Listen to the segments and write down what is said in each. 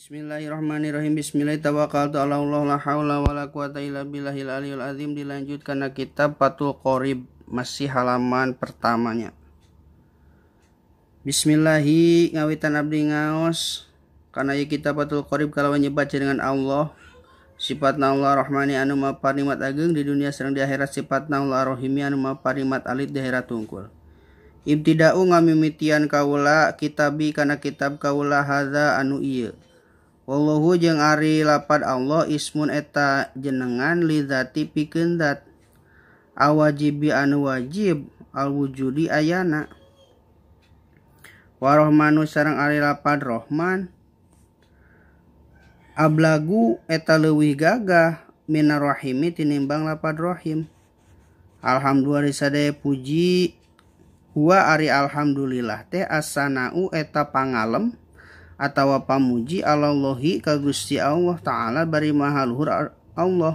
Bismillahirrahmanirrahim. Bismillahirrahmanirrahim. Ala Allah la haula wala quwata illa billahil aliyil azim. Dilanjutkan karena kitab Fathul Qorib, masih halaman pertamanya. Bismillahi ngawitan abdi ngaos kana ieu kitab Fathul Qorib kalawan nyebat dengan Allah. Sifatna Allah Rahmani anu maha panikmat ageung di dunia sareng di akhirat, sifatna Allah Rahimi anu maha panikmat alit di akhirat tungkul. Ibtida'u ngamimitian kaula kitabi kana kitab kaula hadza anu ieu. Wallahu jeung ari lapad Allah ismun eta jenengan lidzati pikeun zat awajibi anu wajib alwujudi ayana. Warahmanu sareng ari lapad Rahman ablagu eta leuwih gagah minarrahimi tinimbang lapad Rahim. Alhamdulillah sadaya puji huwa ari alhamdulillah teh asanau eta pangalem atawa pamuji alallahi ka Gusti Allah Ta'ala bari maha luhur Allah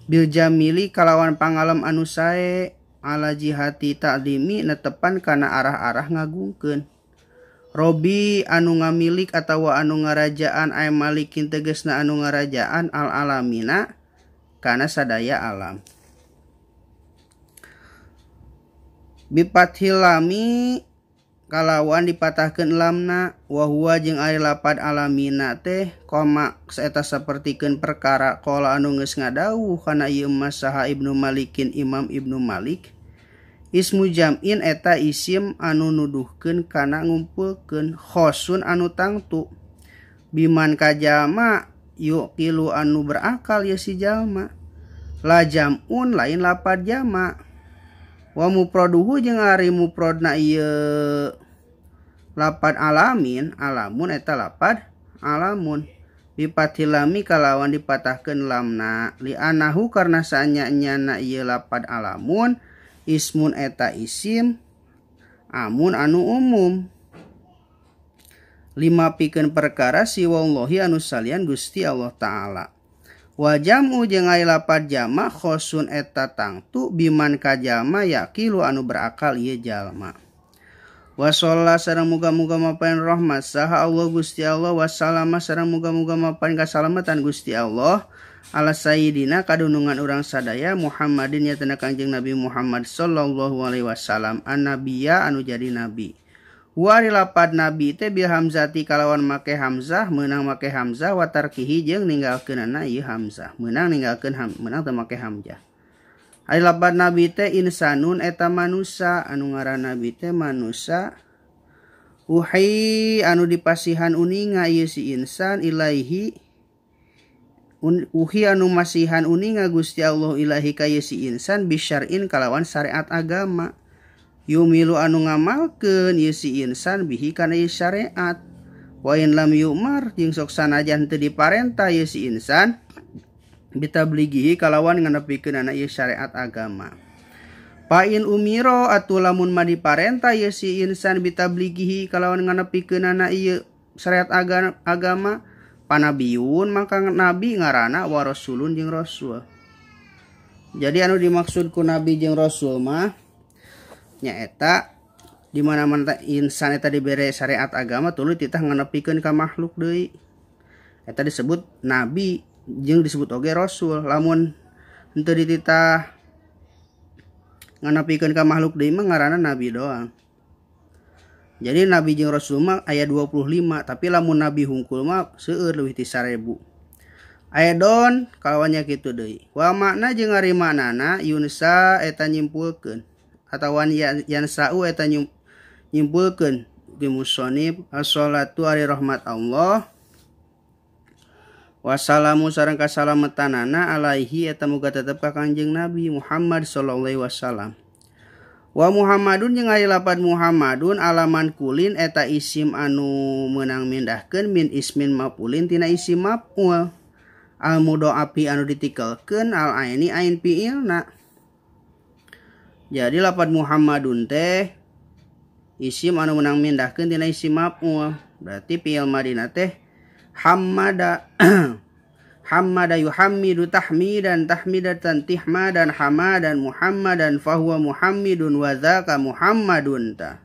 bil jamili kalawan pangalem anu sae ala jihati ta'limi netepan kana arah-arah ngagungkeun. Robi anu ngamilik atawa anu ngarajaan ay malikin tegesna anu ngarajaan al alamina kana sadaya alam. Bipathil lami kalawan dipatahkeun lamna wa huwa jeung ari lapad alamina teh koma eta sapertikeun perkara qala anu geus ngadawuh kana ieu masaha Ibnu Malikin Imam Ibnu Malik. Ismu jam'in eta isim anu nuduhkeun kana ngumpulkeun khosun anu tangtu biman kajama yuqilu anu berakal ya si jalma la jam'un lain lapad jama. Wa mufraduhu jeung ari mufradna ieu lapad alamin alamun eta lapad alamun bipathil lami kalawan dipatahkeun lamna li anahu karna saanya-nyana ieu lapad alamun ismun eta isim amun anu umum lima pikeun perkara siwallahi anu salian Gusti Allah Ta'ala. Wa jam'u jeung ari lapad jama khosun eta tangtu biman kajama yaqilu anu berakal ieu jalma. Wa sholla sareng muga-muga mapain rahmat saha Allah Gusti Allah wassalama sareng muga-muga mapain kasalamatan Gusti Allah ala sayyidina kadunungan urang sadaya Muhammadin nya tena Kangjeng Nabi Muhammad sallallahu alaihi wasallam annabiya anu jadi nabi. Wa ari lapad nabi teh bil hamzati kalawan make hamzah meunang make hamzah wa tarkihi jeung ninggalkeunana ieu hamzah meunang ninggalkeun meunang teu make hamzah. Ari lapad nabi teh insanun eta manusa anu ngaran nabi teh manusa uhi anu dipasihan uninga ieu si insan ilaihi uhi anu masihan uninga Gusti Allah ilahi ka ieu si insan bisyar'in kalawan syariat agama. Yumilu anu ngamalkeun ieu si insan bihi kana ieu syariat. Wa in lam yu'mar jeung sok sanajan teu diparentah ieu si insan bitablighihi kalawan nganepikeun ieu syariat agama. Fa in umiro atuh lamun mah diparentah ieu si insan bitablighihi kalawan nganepikeun ieu syariat agama panabiyun maka nabi ngaranna wa rasulun jeung rasul. Jadi anu dimaksud ku nabi jeung rasul mah nyaeta di mana-mana insan eta dibere syariat agama tuluy titah nganepikeun ka makhluk deui. Eta disebut nabi jeung disebut oge rasul. Lamun henteu dititah nganepikeun ka makhluk deui mah ngaranna nabi doang. Jadi nabi jeung rasul mah aya 25, tapi lamun nabi hungkul mah seueur leuwih ti 1000. Aya don kalawannya kitu deui. Wa makna jeung ari maknana yunsa eta nyimpulkeun atawa yansa'u eta nyimpulkeun di musonib as-sholatu ari rahmat Allah wassalamu sareng kasalamatanana alaihi eta muga tetep ka Kangjeng Nabi Muhammad sallallahu alaihi wasallam. Wa Muhammadun jeung ari lapad Muhammadun alaman kulin eta isim anu meunang mindahkeun min ismin maf'ulin tina isim maf'ul al mudha'afi anu ditikelkeun al aini ain fi'ilna. Jadi lapad Muhammadun teh isim anu menang mindahkeun tina isim maf'ul. Berarti fi'il madina teh hammada hammada yuhammidu tahmidan tahmidatan tihmadan hamadan muhammadan fahuwa muhammidun wa dzaka muhammadun ta.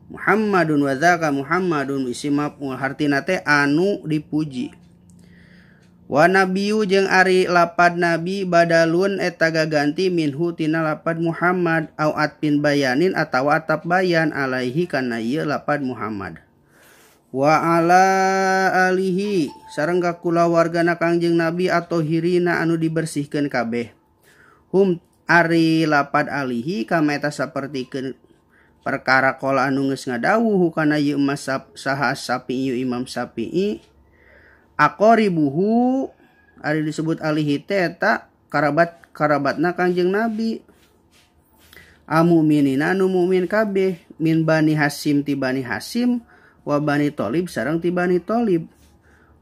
Muhammadun wa dzaka Muhammadun isim maf'ul hartina teh anu dipuji. Wa nabiyu jeung ari lapad nabi badalun eta gaganti minhu tina lapad Muhammad au atpin bayanin atawa atap bayan alaihi kana ieu lapad Muhammad. Wa ala alihi sareng ka kulawargana Kangjeng Nabi atau hirina anu dibersihkeun kabeh. Hum ari lapad alihi kama eta sapertikeun perkara qala anu geus ngadawuh kana ieu mazhab saha Syafi'i Imam Syafi'i. Aqaribuhu ari disebut alihi teh eta karabat karabatna Kangjeng Nabi. Amuminina anu mukmin kabeh min Bani Hasyim ti Bani Hasyim wa Bani Thalib sareng ti Bani Thalib.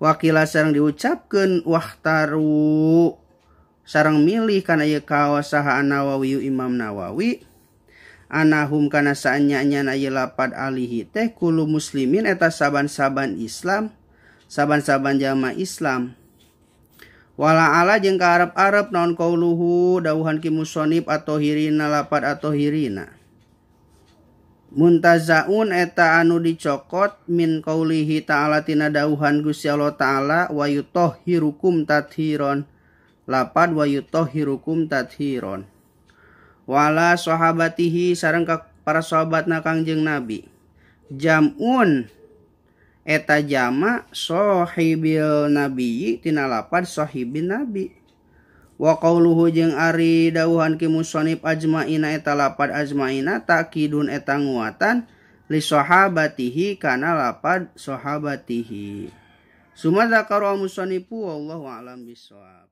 Wakila sareng diucapkeun wahtaru sareng milih kana ieu kawasaha Nawawi Imam Nawawi anahum kana saanya-nya ieu lapad alihi teh kulu muslimin eta saban-saban Islam saban-saban jama Islam. Wala ala jeung ka Arab-Arab naon qauluhu dawuhan ki musonib atau hirina lapad atau hirina. Muntazaun eta anu dicokot min qaulihi ta'ala tina dawuhan Gusti Allah ta'ala wa yutahhirukum tathiron lapad wa yutahhirukum tathiron. Wala sahabatihi sareng ka para sahabatna Kangjeng Nabi. Jam'un eta jama sahibil nabiyyi tina lapad sahibin nabi. Wa qauluhu jeung ari dawuhan ki musonib ajmaina eta lapad ajmaina takidun eta nguatan li sahabatihi kana lapad sahabatihi. Suma dzakara musonifu wallahu a'lam bissawab.